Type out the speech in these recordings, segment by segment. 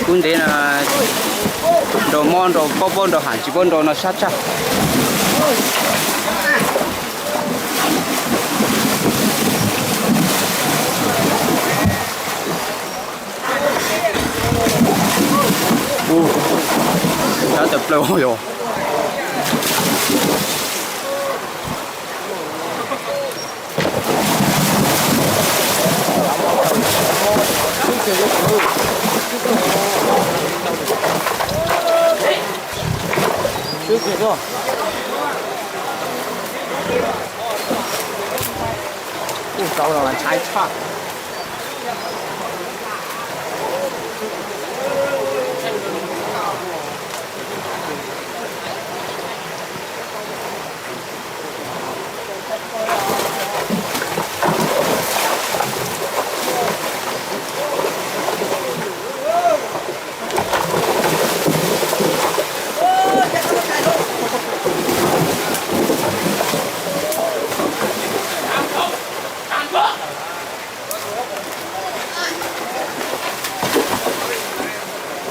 Kub ntev no, nrau mob nrau paub paub nrau ham tsis paub nrau no sab tshaj. Sab tawm plaws yog. Ua rau los ntshai tshaj.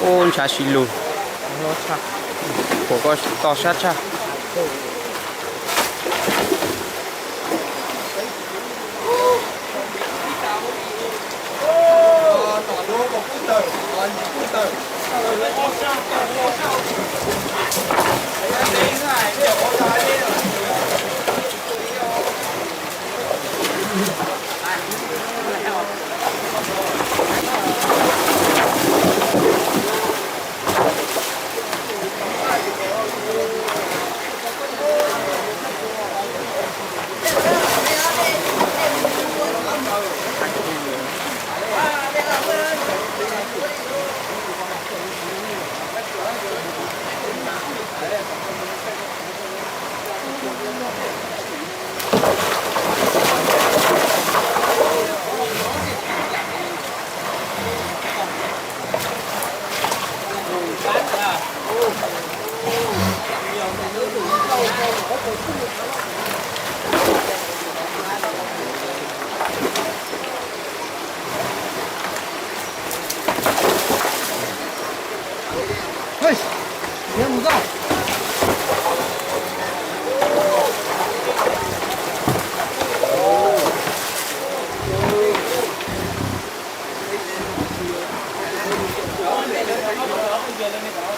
Ub, ntshav si lug. Pom ko to sab tshaj.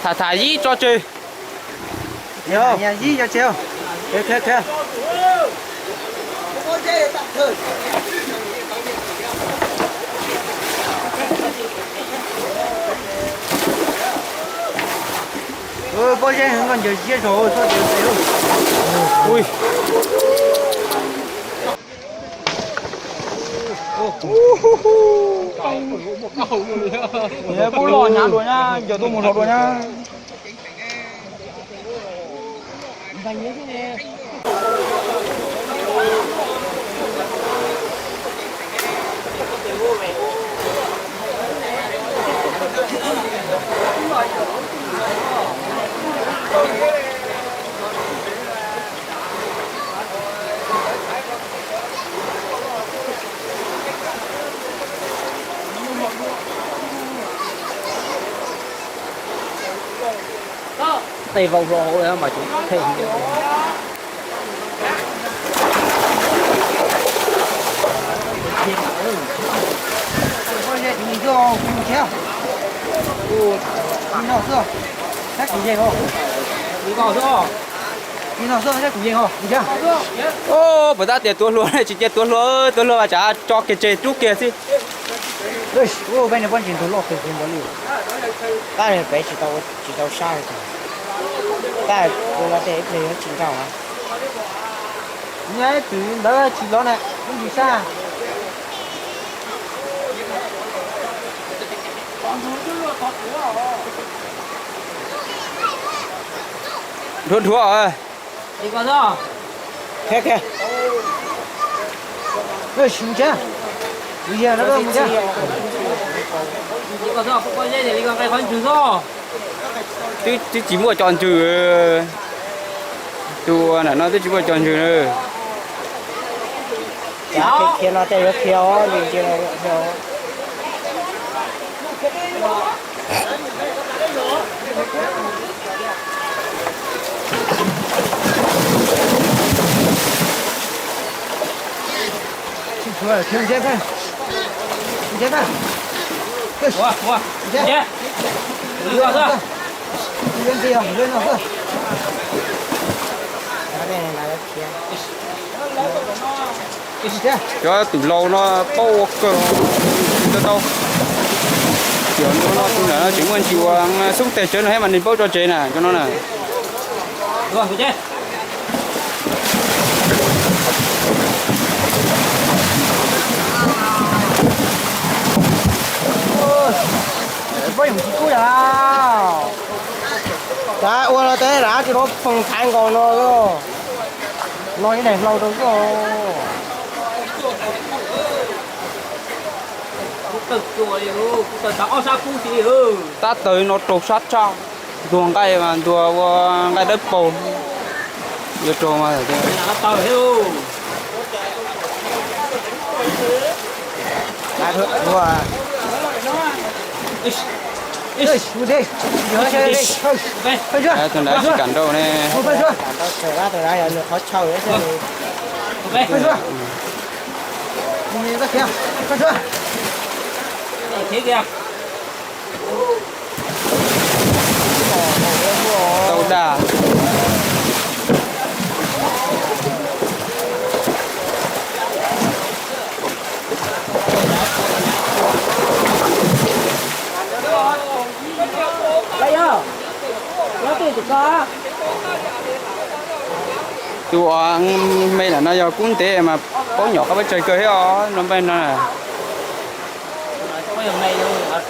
Tham tham yib tso tseg. Yib tso tseg. Pob zeb heev, koj ncaws siab zog txhob ncaws tes. Ui. Kuv los hnyav dua nyab, ncaws tuaj mus zog dua nyab. Tej vau hlo hauv mas tseem them. Puas tab tias tuav hluas tsis cia tuav hluas, tuav hluas mas tsam tso kiag tseg rub kiag xwb. Peb tsis tau sab, tab ua los tej ib pliag yuav tsis nrau. Nyob twm ntawd tsis lov na, ib ntsis sab. Dhuav dhuav. Twb tsis muaj cov ntsws, tus ua ntawm no twb tsis muaj cov ntsws na. Khiav no tej yuav khiav os, li ntsia. Cov twm laus no paub ua kawg, tsis tau tau. Cov no tus ntawm no tseem muaj ntsis ua xub teg tsawv no thiab mas nws paub tso tsev na cov no na. Ua no tej rab tsis tau foom thaiv nkaus no, no ib daim hlau rau koj. Tab tawg no raug sab tshaj, ntuag nqaij mas ntuag ua nqaij dawb paug, yuav raug mas. Tus nrad tsis kam nrau ne. Tau dag. Tus uas me ntawm no yog kub ntev mas paub nyom qab peb tsawg kawg thiab os, no npej no.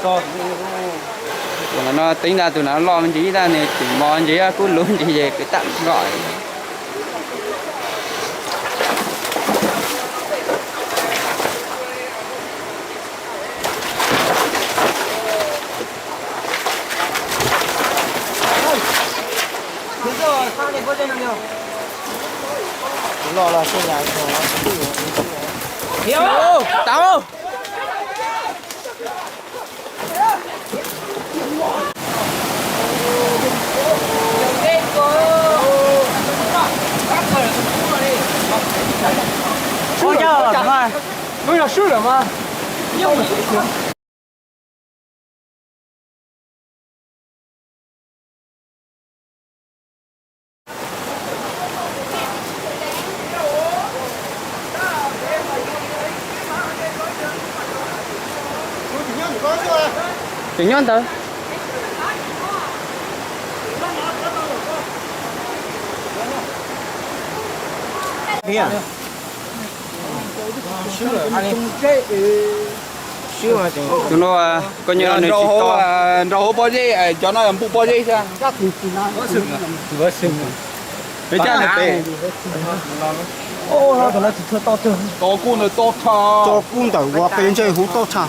Tus no teeb ntag, tus no loj me ntsis ib tag ne, tus mos ntsis kub luv ntsis ces kwv tam nkaus. Tau. Lub yog swb lawm mas. Tseem nyob ntawd. Tus no koj nyob no nws tsis tau. Nrau hauv pob zeb, cov no npuj pob zeb xwb. Peb caj na. Tso kub ntawd toj tshaj. Tso kub ntawm ua qe ntsej huv toj tshaj.